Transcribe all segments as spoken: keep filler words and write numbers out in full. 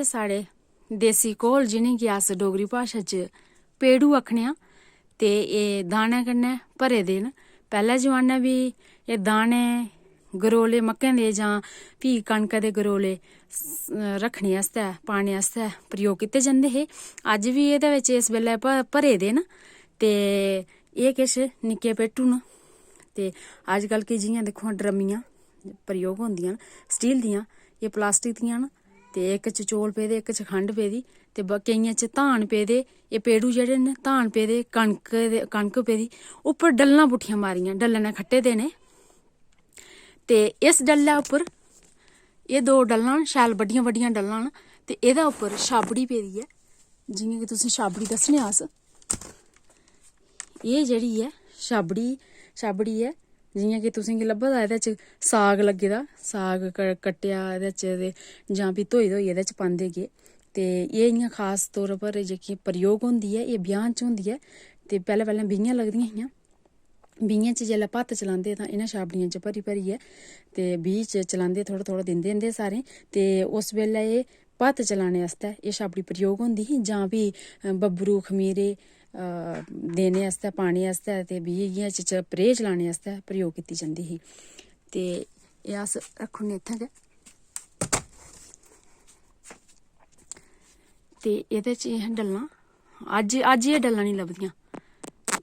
साढ़े देसी घोल, जि'नेंगी अस डोगरी भाशा च पेड़ू आखने आं, ते एह् दाने कन्नै भरे दे न। पैह्ले जमानै बी एह् दाने, गरोले मक्कें दे जां फ्ही कनकै दे गरोले स-, रक्खने आस्तै, पाने आस्तै प्रयोग कीते जंदे हे। अज्ज बी एह्दे बिच इस बेल्लै भ-, भरे दे न, ते एह् किश निक्के पेटू न। ते अज्जकल कि जि'यां दिक्खो हां, ड्रम्मियां प्रयोग होंदियां न स्टील दियां, एह् प्लास्टिक दियां न, ते इक च चौल पेदे, इक च खंड पेदी, ते ब-, केइयें च धान पेदे। एह् पेड़ू जेह्ड़े न, धान पेदे, कनक दे, कनक पेदी, उप्पर डल्लां पुट्ठियां मारियां, डल्लें ने खट्टे दे न। ते इस डल्लै उप्पर, एह् दो डल्लां न, शैल बड्डियां बड्डियां डल्लां न, ते एह्दे उप्पर छाबड़ी पेदी ऐ। जि'यां कि तुसें छाबड़ी दस्सने आं अस, एह् जेह्ड़ी ऐ छाबड़ी, छाबड़ी ऐ, जि'यां कि तुसेंगी लब्भा दा, एह्दे च साग लग्गे दा, साग क-, कट्टेआ एह्दे च, ते जां फ्ही धोई धोइयै एह्दे च पांदे गे। ते एह् इ'यां खास तौर पर जेह्की प्रयोग होंदी ऐ, एह् ब्याह् च होंदी ऐ। ते पैह्लें पैह्लें बीहियां लगदियां हियां, बीहियें च जेल्लै भत्त चलांदे, तां इ'नें छाबड़ियें च भरी भरियै ते बीही च चलांदे, थोह्ड़ा थोह्ड़ा दिंदे, दिंदे सारें। ते उस बेल्लै एह् भत्त चलाने आस्तै एह् छाबड़ी प्रयोग होंदी ही, जां फ्ही, अ, बब्बरू, खमीरे, अ, देने आस्तै, पाने आस्तै ते बीहियें च, च प्रेह् चलाने आस्तै प्रयोग कीती जंदी ही। ते एह् अस रक्खी ओड़ने इत्थें गै। ते एह्दे च एह् डल्लां, अज्ज, अज्ज एह् डल्लां निं लभदियां,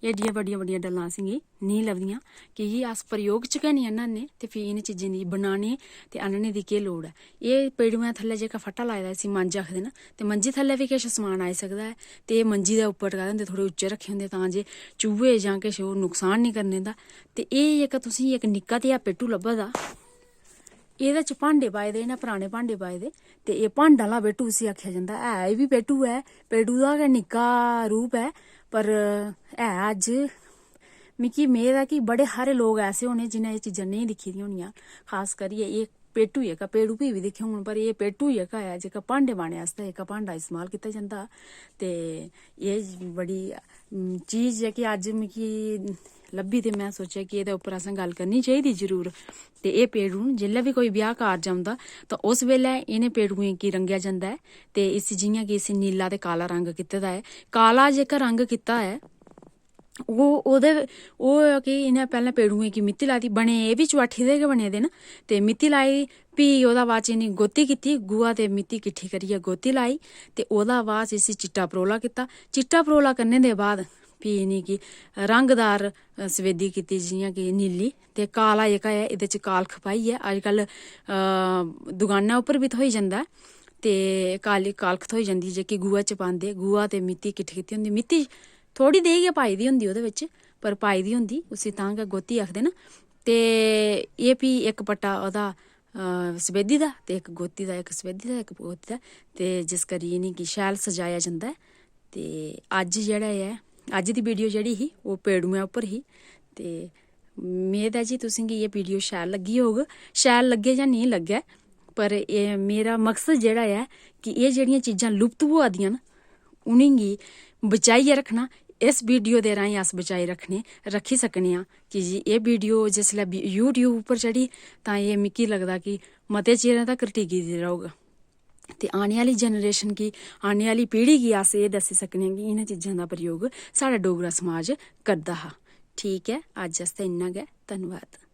एड्डियां बड्डियां बड्डियां डल्लां असेंगी नेईं लभदियां, की जे अस प्रयोग च गै निं आह्नने, ते फ्ही इ'नें चीजें दी बनाने ते आह्नने दी केह् लोड़ ऐ? एह् पेड़ुएं थल्लै जेह्का फट्टा लाए दा, इसी मंज आखदे न, ते मंजी थल्लै बी किश समान आई सकदा ऐ। ते एह् मंजी दे उप्पर टकाए दे होंदे, थोह्ड़े उच्चे रक्खे होंदे, तां जे चूहे जां किश ओह् नुकसान निं करन इं'दा। ते एह् जेह्का तुसेंगी इक निक्का जेहा पेटू लब्भा दा, एह्दे च भांडे पाए दे, इ'नें पराने भांडे पाए दे, ते एह् भांडा आह्ला पेटू उसी आखेआ जंदा ऐ। एह् बी पेटू ऐ, पेटू दा गै निक्का रूप ऐ, पर है अज्ज। मिगी मेद ऐ कि बड़े हारे लोक ऐसे होने जि'नें एह् चीजां नेईं दिक्खी दियां होनियां। खास करियै एह् पेटू जेह्का, पेड़ू फ्ही बी दिक्खे होङन, पर एह् पेटू जेह्का ऐ, जेह्का भांडे पाने आस्तै जेह्का भांडा इस्तेमाल कीता जंदा, ते एह् बड़ी, उम, चीज जेह्की अज्ज मिगी लब्भी, ते में सोचेआ कि एह्दे उप्पर असें गल्ल करनी चाहिदी जरूर। ते एह् पेड़ू न, जेल्लै बी कोई ब्याह् कारज औंदा, तां उस बेल्लै इ'नें पेड़ुएं गी रंगेआ जंदा ऐ। ते इसी, जि'यां कि इसी नीला ते काला रंग कीते दा ऐ, काला जेह्का रंग कीता ऐ, ओह्, ओह्दे, ओह् ऐ कि इ'नें पैह्लें पेड़ुएं गी मित्ती लाई दी, बने एह् बी चुआठी दे गै बने दे न, ते मित्ती लाई, फ्ही ओह्दा बाद च इ'नें गोती कीती, गोहा ते मित्ती किट्ठी करियै गोती लाई, ते ओह्दा बाद च इसी चिट्टा परोला कीता। चिट्टा परोला करने दे बाद फ्ही इ'नेंगी रंगदार, अ, सफेदी कीती, जि'यां कि नीली, ते काला जेह्का ऐ, एह्दे च कालख पाइयै, अजकल, अ, दकानै उप्पर बी थ्होई जंदा ऐ, ते काली कालख थ्होई जंदी, जेह्की गोहा च पांदे, गोहा ते मित्ती किट्ठी कीती होंदी। मित्ती थोह्ड़ी देही गै पाई दी होंदी ओह्दे बिच, पर पाई दी होंदी, उसी तां गै गोती आखदे न। ते एह् फ्ही इक पट्टा ओह्दा, अ, सफेदी दा, ते इक गोती दा, इक सफेदी दा, इक गोती दा, ते जिस करी इ'नेंगी शैल सजाया जंदा ऐ। ते अज्ज जेह्ड़ा ऐ, अज्ज दी वीडियो जेह्ड़ी ही, ओह् पेड़ुएं उप्पर ही। ते मेद ऐ जी, तुसेंगी एह् वीडियो शैल लग्गी होग। शैल लग्गै जां नेईं लग्गै, पर एह् मेरा मकसद जेह्ड़ा ऐ कि एह् जेह्ड़ियां चीजां लुप्त होआ दियां न, उ'नेंगी बचाइयै रक्खना। इस वीडियो दे राहें अस बचाई रक्खने, रक्खी सकने आं, की जे एह् वीडियो जिसलै बी-, YouTube उप्पर चढ़ी, तां एह् मिगी लगदा कि मते चिरें तक्कर टिकी दी रौह्ग। ते आने आह्ली जनरेशन गी, आने आह्ली पीढ़ी गी अस एह् दस्सी सकने आं कि इ'नें चीजें दा प्रयोग साढ़ा डोगरा समाज करदा हा। ठीक ऐ, अज्ज आस्तै इन्ना गै। धन्नवाद।